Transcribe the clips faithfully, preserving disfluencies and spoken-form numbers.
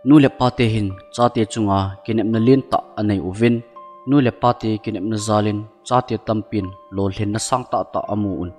Nu le pate hin chate chunga kinepna lentah anei uvin, nu le pate kinepna jalin chate tampin lolhinna sangtah tah amu un.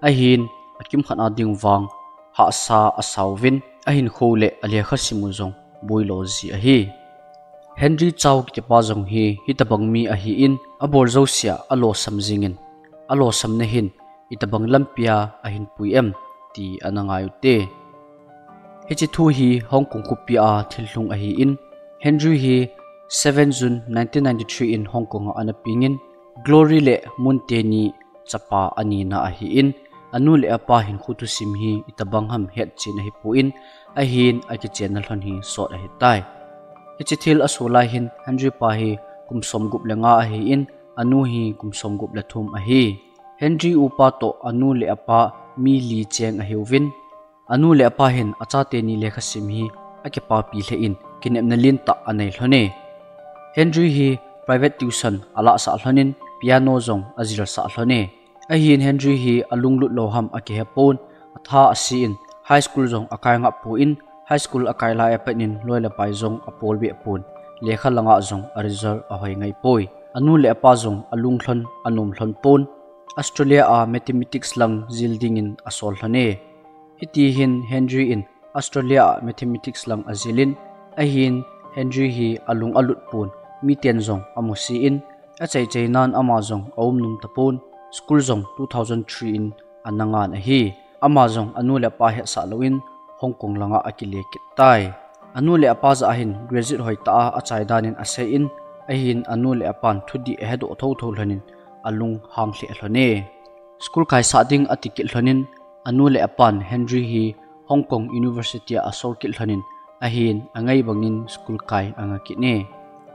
Ahin, akimkhat a ding vang hahsa asauvin, ahinkho le alekha simu jong builo ji ahi. Henry Chow kitipa jong hi hitobang mi ahin, abol jousea alosam jingin, alosamna hin itobang lampia ahinpui em ti ana ngai ute. Hiche thu hi Hong Kong khopi a thilhung ahin, Henry hi seven June nineteen ninety-three in Hong Kong a ana pengin, Glory le Mun teni chapa anina ahin, anu le apa hinkho thusim hi itobang ham hetchen ahipon, ahin akichenna lhon hi sot ahitai. Hiche thil asolai hin Henry pa hi kum somgup le nga ahin, anu hi kum somgup le thum ahi. Henry upa toh anu le apa mi li cheng ahiuvin, anu le apa hin achate ni lekhasim hi akipapi lheh in kinepna lentah anei lhone. Henry hi private tuition alahsah lhonin piano jong ajilsah lhone. Ahin Henry hi alunglut lou ham akihepon, atha asen, high school jong akai ngahpon, high school akai lai apat in loi le pai jong apolbeh pon, lekha langa jong a result ahoi ngaipoi. Anu le apa jong alunglhon anom lhon pon, Australia a mathematics lang jil dingin asol lhone. Hiti hin Henry in Australia a mathematics lang ajilin, ahin Henry hi alung alut pon, miten jong amusen, achaichai nan ama jong aumnom tapon, school jong two thousand three in ana ngan ahi. Ama jong anu le apa hetsah louvin Hong Kong langa akile kit tai. Anu le apa jah a hin graduate hoitah a achai danin aseiyin, ahin anu le apan thudih ahedoh thotho lhonin alunghang lheh lhone. School kaisah ding ati kit lhonin, anu le apan Henry hi Hong Kong University a asol kit lhonin, ahin angai bangin school kai anga kit e.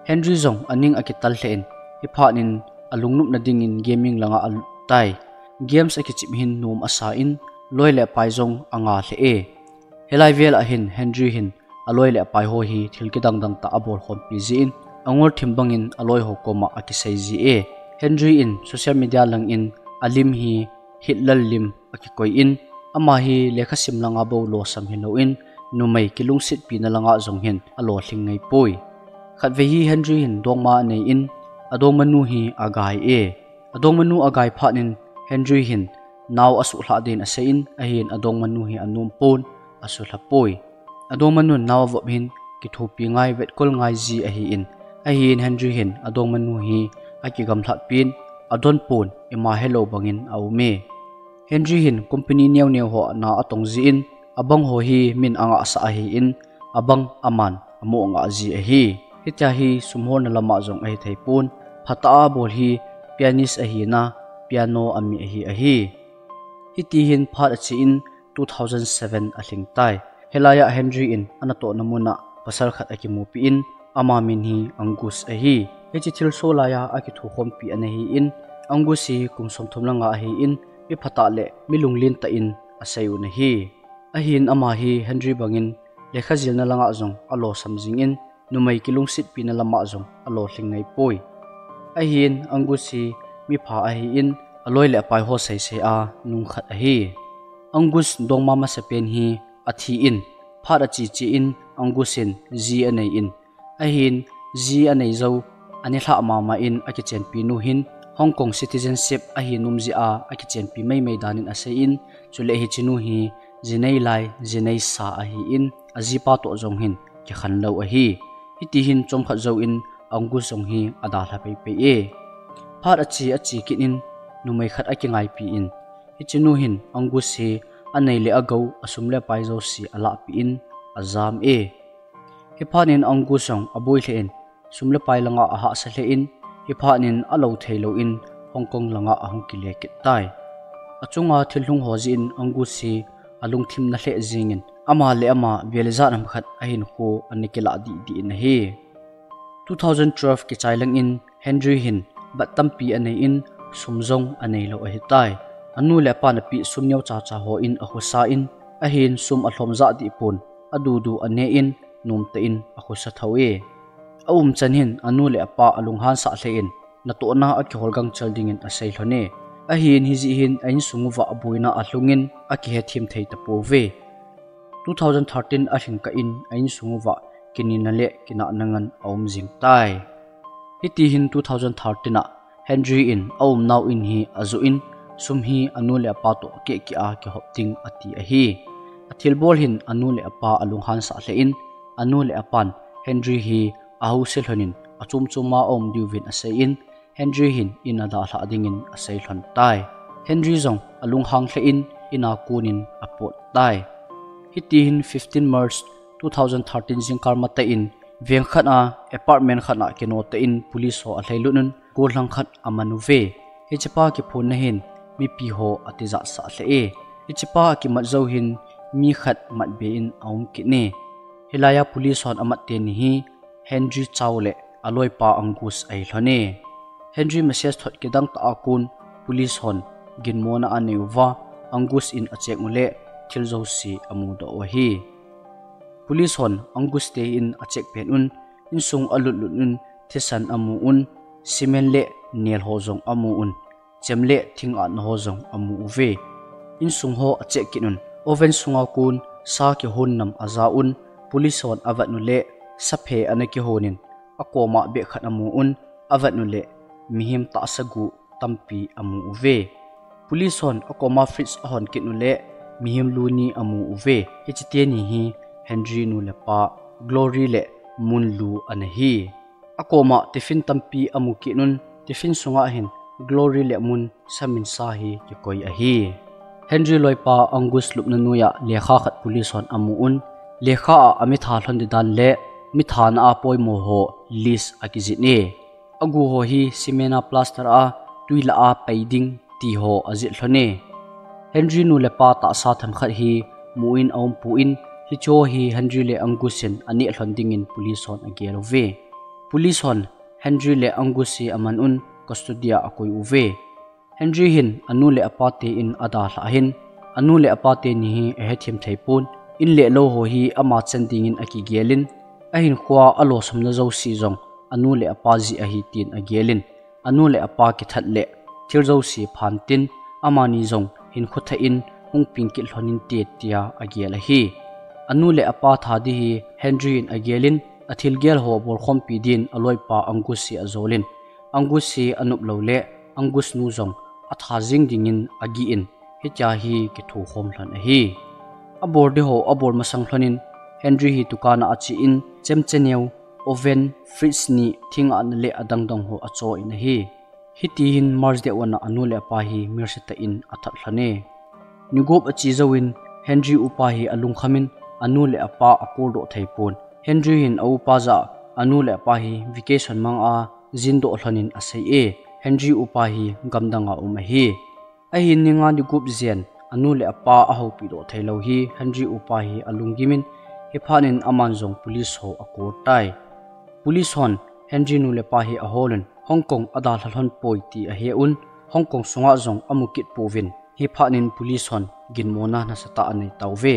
Henry jong aning akital lheh in, hiphat in alungnopna dingin gaming langa alut tai. Games akichep hin nom asan, loi le pai jong anga lheh e. Hilai vel a hin Henry hin aloi le apai ho hi thil kidang dang tah abol khompi jin, angol thim bangin aloi ho koma akisei ji e. Henry in social media langin alim hi Hitler lim akikoiyin, ama hi lekhasim langa bou losam hilouvin, numei kilungsetpina langa jong hin alolhing ngaipoi. Khatvei hi Henry hin dongma aneiyin, adongmanu hi agai e. Adongmanu agai phat in Henry hin nao asuhlhah din aseiyin, ahin adongmanu hi anompon, asuhlhapoi. Adongmanun nao avop hin kithopi ngai, vetkol ngai ji ahin, ahin Henry hin adongmanu hi akigamlhatpin, adonpon, ima helou bangin aume. Henry hin company neo neo ho na atong jin, abang ho hi min angahsah ahin, abang aman amoh ngah ji ahi. Hitia hi sum holna lama jong ahitheipon, phatah a abol hi pianist ahina, piano ami ahi ahi. Hiti hin phat achen two thousand seven alhing tai. Hilaiya Henry in anatohna muna pasal khat akimupin, ama min hi Angus ahi. Hiche thilsoh laiya akithukhompi ana hin, Angus hi kum somthum langa ahin, mi phatah le mi lunglen tah in asei u ahi. Ahin ama hi Henry bangin lekha jilna langa jong alosam jingin, numei kilungsetpina lama jong alolhing ngaipoi. Ahin Angus hi mipha ahin, aloi le apai ho seisei a nungkhat ahi. Angus dongma masapen hi athin, phat achechen Angus in ji aneiyin, ahin ji anei jou, anilhah mama in akichenpi nu hin Hong Kong citizenship ahin um jeh a akichenpi maimai danin aseiyin, chule hiche nu hi jinei lai, jinei sa ahin, ajipa toh jong hin kikhen lou ahi. Hiti hin chomkhat jouvin Angus jong hi adalha peipei e. Phat ache ache kit in numei khat akingaipin, hiche nu hin Angus hi anei le agou, asum le pai jouse alahpin ajam e. Hiphat in Angus jong aboi lheh in, sum le pai langa ahahsa lheh in, hiphat in alou theilouvin Hong Kong langa ahung kile kit tai. Achunga thilhung ho jeh in Angus hi alungthim nalheh jingin, ama le ama vel ijat ham khat ahinkho ana kilah dih dih in ahi. Two thousand twelve kichai langin Henry hin bat tampi aneiyin, sum jong aneilou ahitai. Anu le apan apeh sum neochacha hon akhosa in, ahin sum alhom jah dih pon, adudu anein, nomtah in akhosa thou e. Aumchan hin anu le apa alunghan sah lheh in, natohna akihol gangchel dingin asei lhon e. Ahin hijeh hin a insung uva aboina alhungin akihethem thei tapouve. Two thousand thirteen alhing kah in a insung uva kinina le kinahna ngan aum jing tai. Hiti hin two thousand thirteen a Henry in aumnau in hi ajoh in, sum hi anu le apa toh akeh keh a kihop ding ati ahi. Athilbol hin anu le apa alunghan sah lheh in, anu le apan Henry hi ahouse lhon in achom chom a aum diuvin asei in, Henry hin in adalhah dingin asei lhon tai. Henry jong alunghang lheh in in a kon in apot tai. Hiti hin fifteen March two thousand thirteen jingkah matah in veng khat a apartment khat a kino tah in police ho alhailut un gollhang khat aman uve. Hichepa kiphonna hin mipi ho atijat sah lheh e. Hichepa akimat jou hin mi khat mat be in aum kit e. Hilai a police hon amat teni hi Henry Chow le aloipa Angus ahi lhon e. Henry message thot kidang tah a kon police hon ginmona anei uva, Angus in acheck u le thil jouse amudoh u ahi. Police hon Angus te in acheck pen un, insung alut lut un, thisan amu un, cement le nel ho jong amu un, chem le thing atna ho jong amu uve. Insung ho acheck kit un, oven sunga kon sa kihon nam aja un, police hon avet u le saphe ana kihon in, akoma bag khat amu un, avet u le mihem tahsa gup tampi amu uve. Police hon akoma fridge ahon kit u le mihem lu ni amu uve. Hiche teni hi Henry nu le pa Glory le Mun lu ana hi. Akoma tiffin tampi amu kit un, tiffin sunga hin Glory le Mun samin sa hi kikoi ahi. Henry loipa Angus lupna noiya lekha khat police hon amu un, lekha a amitha lhon ding dan le mithana a poimo ho list akijih e. Agu ho hi cement a plaster a tui lah a pei ding ti ho ajih lhon e. Henry nu le pa tahsa themkhat hi mu in aum pon, hicheho hi Henry le Angus in aneh lhon dingin police hon agel uve. Police hon Henry le Angus hi aman un custody a akoi uve. Henry hin anu le apa te in adalhah hin, anu le apa teni hi ahethem thei pon, in le lou ho hi ama chan dingin akigel in, ahinkhoa alosomna jouse jong anu le apa jeh ahi tin agel in, anu le apa kithat le thil jouse phan tin, amani jong hinkho thah in hung peng kit lhon inte tia agel ahi. Anu le apa that ding hi Henry in agel in, athilgel ho bolkhompi din aloipa Angus hi ajol in, Angus hi anop lou le Angus nu jong atha jing dingin agih in, hitia hi kithokhom lhon ahi. Abol ding ho abol masang lhon in Henry hi dukan a ache in chemcheneo, oven, fridge ni, thing atna le adang dang ho acho in ahi. Hiti hin March date one a anu le apa hi milse tah in athat lhon e. Ni gup ache jouvin Henry upa hi alungkham in anu le apa akoldoh thei pon. Henry hin aupa jah a anu le apa hi vacation mang a jin doh lhon in asei e. Henry upa hi gamdang a um ahi. Ahin ni nga ni gup jen anu le apa ahoupi doh thei lou hi Henry upa hi alunggim in, hiphat in aman jong police ho akol tai. Police hon Henry nu le pa hi ahol un Hong Kong adalha lhon poi ti ahe un, Hong Kong sunga jong amu kit pouvin, hiphat in police hon ginmona nasatah anei tauve.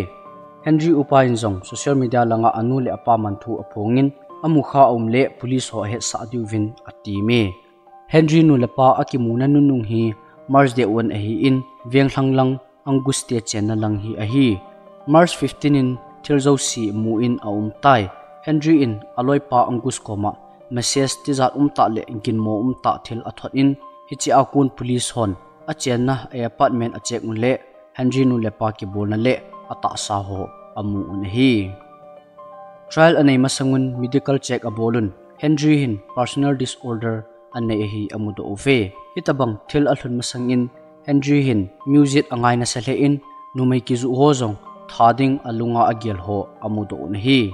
Henry upa in jong social media langa anu le apa man thu aphongin, amukha aum le police ho ahetsah diuvin atem e. Henry nu le pa akimuna nunung hi March date one ahin, venglhang lang Angus te chenna lang hi ahi. March fifteen in thil jouse mu in aum tai. Henry in aloipa Angus koma message tijat umtah le ginmo umtah thil athot in, hiche a kon police hon achenna a apartment acheck u le Henry nu le pa kibolna le atahsa ho amu un ahi. Trial anei masang un medical check abol un Henry hin personal disorder anei ahi amudoh uve. Hitabang thil alhun masang in Henry hin music angai nasa lheh in numei kijoh ho jong that ding alunga agel ho amudoh un ahi.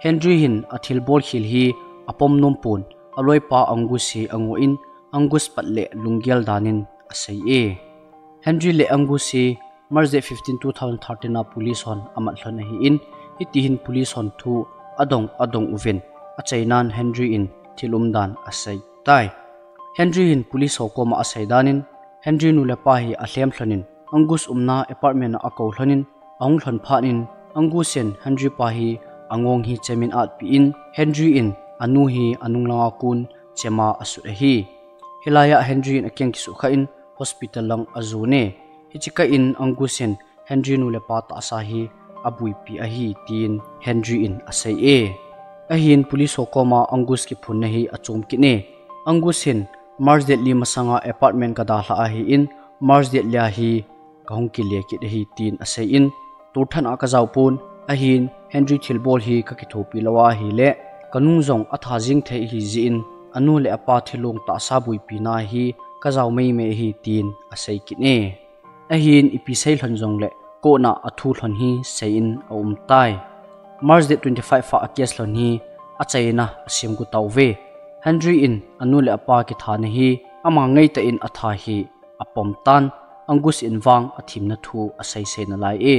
Henry hin athilbol khel hi apom nom pon, aloipa Angus hi angoh in Angus pat le lunggel dan in asei e. Henry le Angus hi March date fifteen, two thousand thirteen a police hon amat lhon ahin, hiti hin police hon thu adong adong uvin, achainan Henry in thil umdan asei tai. Henry hin police ho koma asei dan in, Henry nu le pa hi alhem lhon in, Angus umna apartment a akou lhon in, ahung lhon phat in, Angus in Henry pa hi angong hi chem in atpi in, Henry in anu hi anung langa kon chem a asut ahi. Hilai a Henry in akeng kisuhkhah in hospital lang ajon e. Hiche kah in Angus in Henry nu le pa tahsa hi abuipi ahi tin Henry in asei e. Ahin police ho koma Angus kiphunna hi achom kit e. Angus hin March date li masanga apartment kadalhah ahin, March date lia hi kahung kile kit ahi tin aseiyin, tulthat a kajaopon, ahin Henry thilbol hi kakithopi lou ahile, kanung jong atha jing thei ahi jeh in, anu le apa thilong tahsa boipina hi kajao meimei ahi tin asei kit e. Ahin ipi sei lhon jongle, court a athu lhon hi seiyin aumtai. March date twenty-five a acase lhon hi achaina asemgu tauve. Henry in anu le apa kithana hi ama ngeitah in atha hi apom tan, Angus in vang athemna thu aseisei nalai e.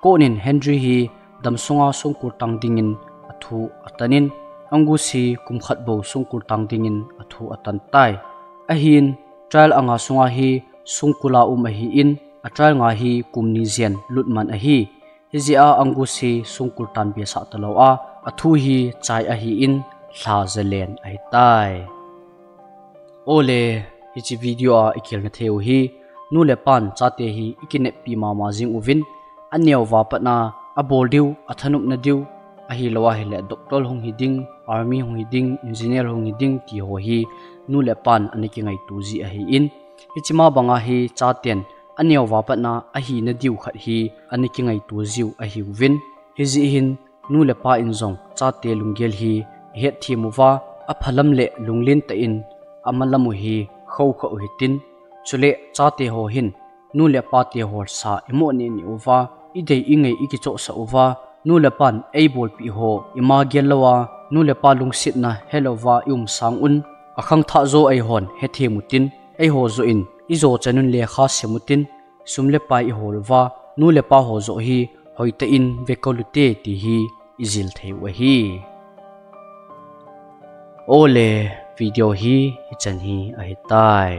Court in Henry hi damsunga songkul tang dingin athu atanin, Angus hi kum khat bou songkul tang dingin athu atan tai. Ahin trial anga sunga hi songkul a um ahin, atrial nga hi kum ni jen lut man ahi. Hijeh a Angus hi songkul tan behsah talou a, athu hi chai ahin, lha jalen ahitai. Ole, hiche video a ikhelna theiu hi, nu le pan chate hi ikineppi mama jing uvin, aneova patna abol diu, athanopna diu, ahilou ahile doctor hung hiding, army hung hiding, engineer hung hiding tiho hi nu le pan ana kingaito ji ahin, hichema banga hi chaten aneova patna ahina diu khat hi ana kingaito jiu ahiuvin, hijeh hin nu le pa in jong chate lunggel hi ihetthem uva, aphalam le lunglen tah in amalam u hi khokhah u hitin, chule chateho hin nu le pateho sa imoh neh neh uva, idei ingei ikichohsah uva, nu le pan eibolpeh ho ima gel louva, nu le pa lungsetna helouva ium sang un, akhangthah jo eihon hethem utin, eiho joh in ijo chan un lekha sem utin, sum le pai ihol uva, nu le paho joh hi hoitah in vekolute ti hi ijil theiu ahi. Ole, video hi hichan hi ahitai.